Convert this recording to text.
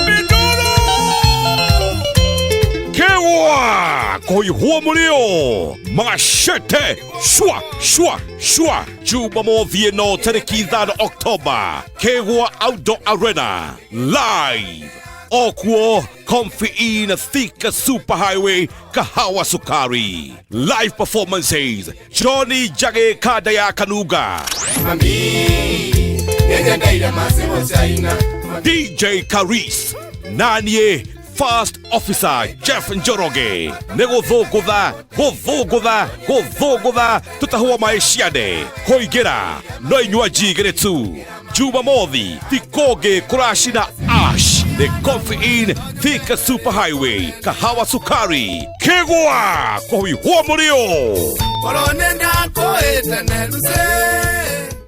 Wapinduru Kĩgwa kũihwo mũrĩo mashete shwa shwa shwa Jumamothi ĩno tarĩki 5 Oktoba, Kĩgwa Outdoor Arena live okuo Comfy Inn, Thika Super Highway, Kahawa Sukari. Live performances Johnny Jage Kada ya Kanuga, Mami, nyenyendeire masimu China. DJ Karis, Nanie First Officer Jeff Njoroge. Nĩ gũthũngũtha gũthũngũtha gũthũngũtha tũtahũa maĩ ciande kũingĩra no inywanji igĩrĩ tu. Jumamothi tikũngĩ kũracina ash nĩ Coffee Inn, Thika Super Highway, Kahawa Sukari. Kĩgwa kũhuihwo mũrĩo. Korwo nĩ ndakwĩte ne Lucy.